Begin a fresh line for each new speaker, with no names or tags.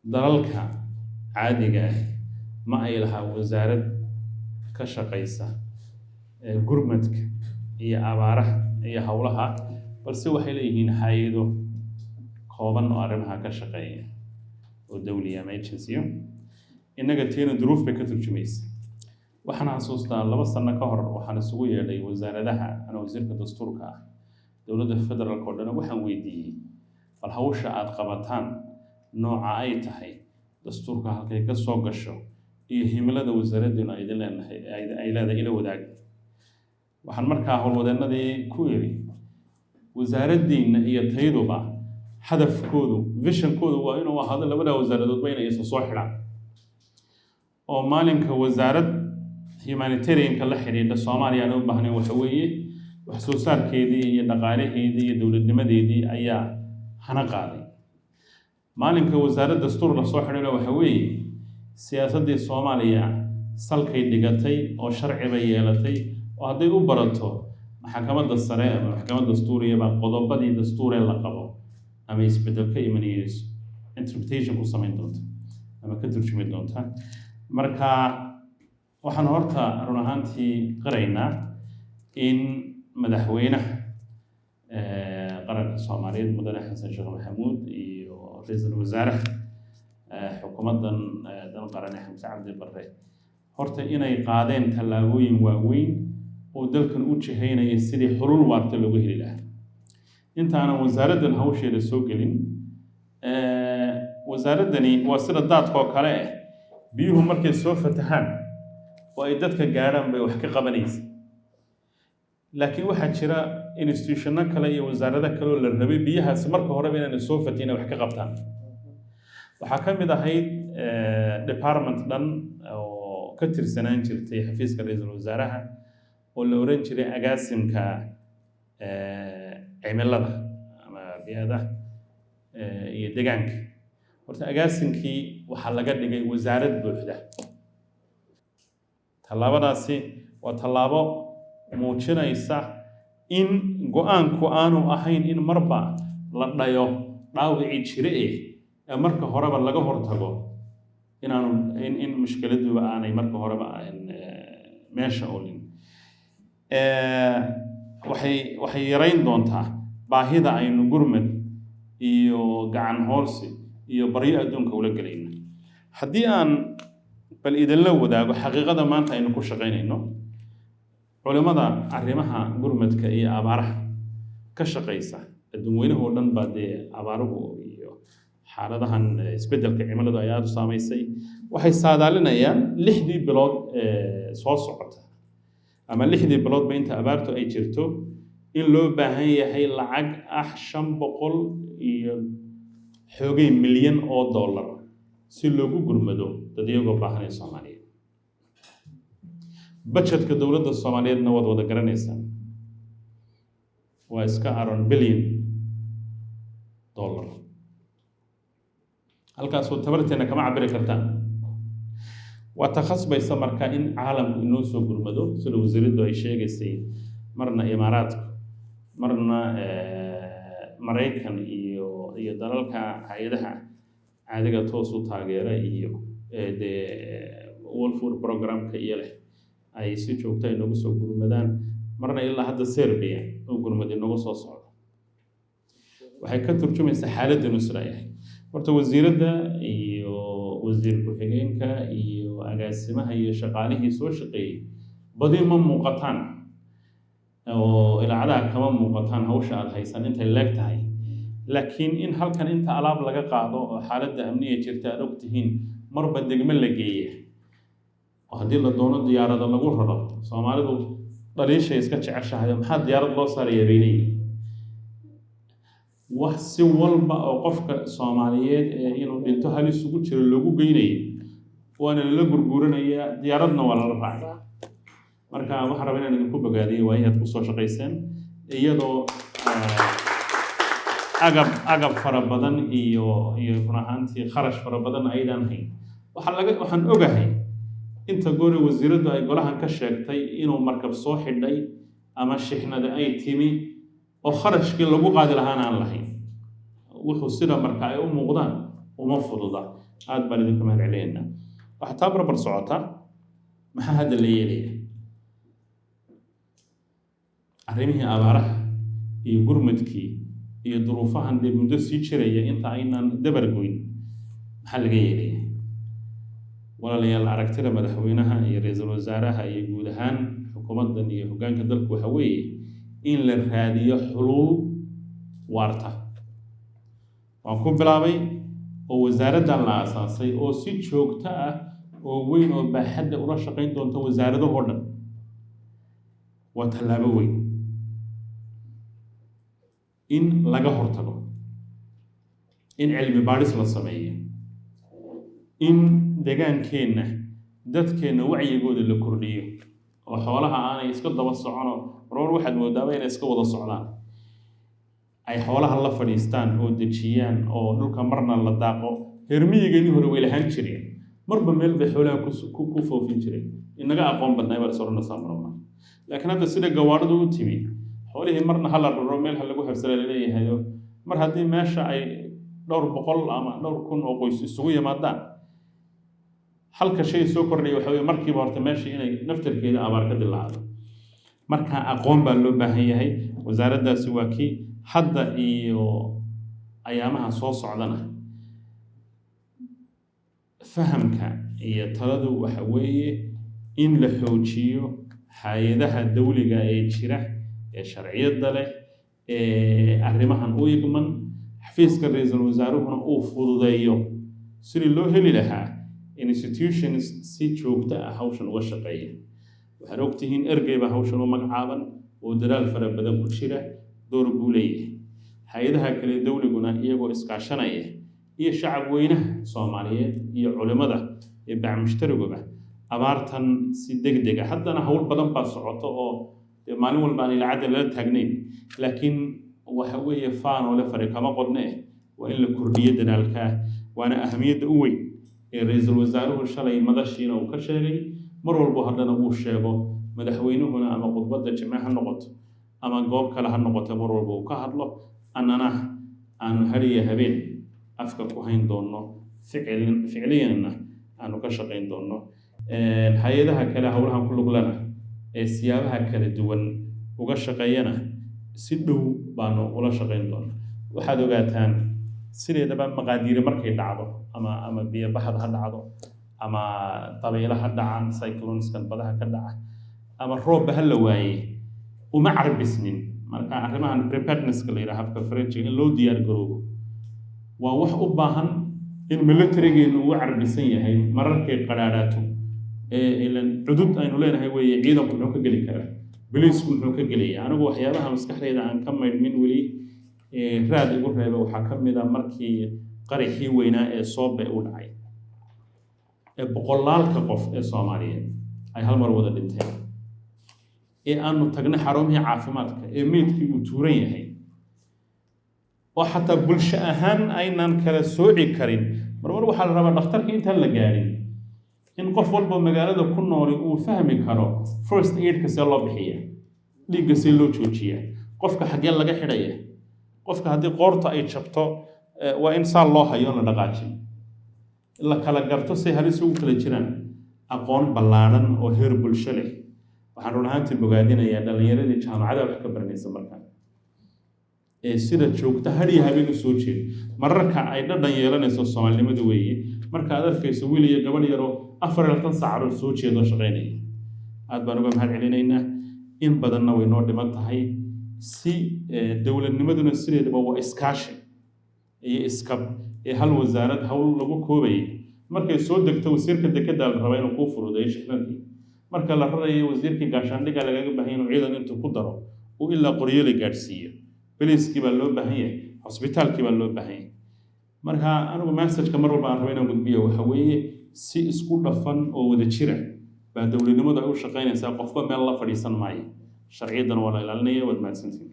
Dalalka caadiga ah ma ay lahaa wasaarad ka shaqaysa gurmadka iyo abaaraha iyo howlaha, balse waxay leeyihiin hay'ado kooban oo arrimaha ka shaqeeya oo dawliya ama agency. Innaga teena duruuf bay ka turjumaysa. Waxaan xasuustaa 2 sano ka hor waxaan isugu yeedhay wasaaradaha, ana wasiirka dastuurka ah, dowladda federaalka oo dhan. Waxaan weydiiyey bal hawsha aad qabataan nooca ay tahay, dastuurka halkay ka soo gasho iyo himilada wasaaraddeenu ay idin leenahay ay leedahay ila wadaag. Waxaan markaa howlwadeennadii ku iri, wasaaraddiinna iyo tayduba hadafkoodu, visionkoodu waa inuu ahaado labada wasaaradoodba inay isa soo xidhaan, oo maalinka wasaarad humanitarianka la xidhiidha Soomaaliya aan u baahnayn, waxa weeye wax soo saarkeedii iyo dhaqaalaheedii iyo dowladnimadeedii ayaa hana qaaday. Maalinka wasaarad dastuur la soo xidhayna, waxa weeye siyaasaddii Soomaaliya salkay dhigatay oo sharci bay yeelatay, oo hadday u barato maxkamadda sare ama maxkamad dastuuriyaba qodobadii dastuuree la qabo ama isbeddel ka imanayso interpretation ku samayn doonta ama ka turjumi doonta. Marka waxaan horta run ahaantii qiraynaa in madaxweynaha qaranka Soomaaliyeed, Mudane Xasan Sheekh Maxamuud, iyo ra-iisul wasaaraha xukuumaddan dan qaran ee Xamse Cabdi Barre horta inay qaadeen tallaabooyin waaweyn oo dalkan u jihaynaya sidii xulul waarta loogu heli lahaa. Intaanan wasaaraddan hawsheeda soo gelin, wasaaraddani waa sida daadka oo kale ah: biyuhu markay soo fatahaan oo ay dadka gaadhaan bay wax ka qabanaysa, laakiin waxaa jira institutionno kale iyo wasaarado kale oo la rabay biyahaasi marka horeba inaanay soo fatin inay wax ka qabtaan. Waxaa ka mid ahayd department dhan oo ka tirsanaan jirtay xafiiska ra-iisul wasaaraha oo la oran jiray agaasimka cimilada ama biyada iyo deegaanka. Horta agaasinkii waxaa laga dhigay wasaarad buuxda. Tallaabadaasi waa tallaabo muujinaysa in go-aanku aanu ahayn in marba la dhayo dhaawicii jire ee marka horeba laga hortago inaanu in mushkiladuba aanay marka horeba meesha olin. Waxay yarayn doontaa baahida aynu gurmad iyo gacan hoorsi iyo baryo adduunka ula gelayno. Haddii aan bal idinla wadaago xaqiiqada maanta aynu ku shaqaynayno, culimada arrimaha gurmadka iyo abaaraha ka shaqaysa adduun weynahoo dhan baa dee abaaruhu iyo xaaladahan isbeddelka cimiladu ay aada u saamaysay, waxay saadaalinayaan 6dii bilood ee soo socota ama 6dii biloodba inta abaartu ay jirto in loo baahan yahay lacag ah 500 iyo xoogay milyan oo dollar si loogu gurmado dad iyagoo baahanaya Soomaaliyeed. Budgetka dowladda Soomaaliyeedna waad wada garanaysaan, waa iska around billion dollar. Halkaasoo tabarteena kama cabiri kartaan. Waa takhasbaysa marka in caalamku inoo soo gurmado, sida wasiiraddu ay sheegaysay, marna Imaaraadku, marna Maraykan iyo dalalka hay-adaha caadiga toos u taageera iyo dee World Food Programka iyo leh ay si joogto ay noogu soo gurmadaan, marna ilaa hadda Serbia oo gurmad inoogu soo socdo. Waxay ka turjumaysaa xaaladdeenu sida ay ahayd. Horta wasiiradda iyo wasiir ku-xigeenka iyo agaasimaha iyo shaqaalihii soo shaqeeyey badi ma muuqataan oo ilaacadaha kama muuqataan hawsha aada haysan intay leeg tahay, laakiin in halkan inta alaab laga qaado oo xaaladda amniga jirta aad og tihiin marba degmo la geeya, oo haddii la doono diyaarada lagu raro. Soomaalidu dhaliishay iska jeceshahay, maxaa diyaarad loo saaraya bay leeyihin. Wax si walba oo qofka Soomaaliyeed ee inuu dhinto halis ugu jiro loogu geynaya, waana lala gurguuranayaa, diyaaradna waa lala raacay. Marka waxaan rabaa inaan idinku bogaadiyo waa inaad kusoo shaqayseen iyadoo agab fara badan iyo run ahaantii kharash fara badan aydaan hayn. Waxaan ogahay inta goori wasiiraddu ay golahan ka sheegtay inuu markab soo xidhay ama shixnada ay timi oo kharashkii lagu qaadi lahaana aan lahayn. Wuxuu sida marka ay u muuqdaan Uma fududa. Aad baan idinka mahad celinaynaa. Waxaa taa barbar socota, maxaa hadda la yeelaya? Arrimihii abaaraha iyo gurmadkii iyo duruufahan dee muddo sii jiraya inta aynaan dabar goyn, maxaa laga yeelaya? Walaalayaal, aragtida madaxweynaha iyo ra-iisul wasaaraha iyo guud ahaan xukuumaddan iyo hoggaanka dalku waxa weeye in la raadiyo xuluul waarta. Waan ku bilaabay oo wasaaraddan la aasaasay oo si joogto ah oo weyn oo baaxadda ula shaqayn doonta wasaaradahoo dhan waa tallaabo weyn in laga hortago, in cilmi baadhis la sameeyo, in degaankeenna, dadkeenna wacyigooda la kordhiyo oo xoolaha aanay iska daba socono. Marmar waxaad moodaaba inay iska wada socdaan, ay xoolaha la fadhiistaan oo dejiyaan oo dhulka marna la daaqo. Reer miyigeennii hore way lahaan jireen, marba meel bay xoolaha ku foofin jireen. Inaga aqoon badnay baa is odhanaysaa marmar, laakiin hadda sida gawaadhidu u timi, xoolihii marna hala raro, meel ha lagu habsada laleeyahayo. Mar haddii meesha ay dhowr boqol ama dhowr kun oo qoys isugu yimaadaan, halka shay soo kordhaya waxa weye markiiba horta meesha inay naftarkeeda abaar ka dilaacdo. Marka aqoon baa loo baahan yahay. Wasaaraddaasi waa kii hadda iyo ayaamaha soo socdana fahamka iyo taladu waxa weeye in la xoojiyo hay-adaha dawliga ee jira ee sharciyadda leh ee arrimahan u igman, xafiiska ra-iisul wasaaruhuna uu fududeeyo sidii loo heli lahaa institutions si joogto ah hawshan uga shaqeeya. Waxaad ogtihiin ergey baa hawshan u magacaaban oo dadaal fara badan ku jira, door buu leeyahay. Hay-adaha kale dawliguna iyagoo iskaashanaya iyo shacab weynaha Soomaaliyeed iyo culimada iyo bacmushtariguba abaartan si deg deg ah. Haddana hawl badan baa socoto oo dee maalin walba aan ilaacadda lala taagnayn, laakiin waxa weeye faanoole fari kama qodne, waa in la kordhiyo dadaalka. Waana ahamiyadda u weyn ee ra-iisul wasaaruhu shalay madashiina uu ka sheegay, mar walbo haddana uu sheego madaxweynuhuna, ama khudbadda Jimce ha noqoto ama goob kale ha noqoto, mar walba uu ka hadlo, annana aanu hariya habeen afka ku hayn doonno, ficiliyanna aanu ka shaqayn doonno. Hay-adaha kale howlahan ku luglana ee siyaabaha kala duwan uga shaqeeyana si dhow baanu ula shaqayn doonaa. Waxaad ogaataan, sideedaba maqaadiire markay dhacdo, ama biyobaxad ha dhacdo, ama dabaylo ha dhacaan, cycloneskan badaha ka dhaca, ama roobba ha la waaye, uma carbisnin. Marka arrimahan preparednesska la yidhaha habka Frenchiga, in loo diyaar garoobo, waa wax u baahan in militarigeenu uu carbisan yahay mararkay qadhaadhaato. Ee ilan cudud aynu leenahay weeye. Ciidanku muxuu ka geli karaa? Biliisku muxuu ka gelaya? Anigu waxyaabaha maskaxdayda aan ka maydhmin weli ee raad igu reeba waxaa ka mid a markii qaraxii weynaa ee Soobe u dhacay ee boqolaalka qof ee Soomaaliyeed ay hal mar wada dhinteen, ee aanu tagnay xarumihii caafimaadka ee meydkii uu tuuran yahay oo xataa bulsho ahaan aynan kala sooci karin. Marmar waxaa la rabaa dhakhtarka intaan la gaadhin in qof walba magaalada ku nooli uu fahmi karo first aidka see loo bixiya, dhiigga see loo joojiya, qofka xaggee laga xidhaya, qofka haddii qoorta ay jabto waa in saa loo hayo, la dhaqaajin, la kala garto say halis ugu kala jiraan. Aqoon ballaadhan oo heer bulsho leh. Waxaan run ahaantii bogaadinayaa dhallinyaradii jaamacadaha wax ka baranaysa markaa ee sida joogta hadhiya habeen u soo jeedo. Mararka ay dhadhan yeelanayso Soomaalinimadu weeye marka aad arkayso wiil iyo gabadh yaroo 24 saacadood soo jeedo, shaqaynaya. Aad baan uga mahad celinaynaa. In badanna way noo dhiman tahay. Si dowladnimaduna sideedaba waa iskaashi iyo iskab ee hal wasaarad hawl lagu koobayay. Markay soo degto, wasiirka dekedda la rabaa inuu kuu fududeeyo shixnadii. Marka la rarayo, wasiirkii gaashaandhigga lagaga baahan yahay inuu ciidan intuu ku daro uu ilaa Qoryoole gaadhsiiyo. Beliiskii baa loo baahan yahay, xosbitaalkii baa loo baahan yahay. Marka anigu messageka mar walba aan rabo inaan gudbiyo waxa weeye si isku dhafan oo wada jira baa dowladnimadu ay u shaqaynaysaa. Qofba meel la fadhiisan maayo, sharciyaddana waa la ilaalinaya. Waad mahadsantihin.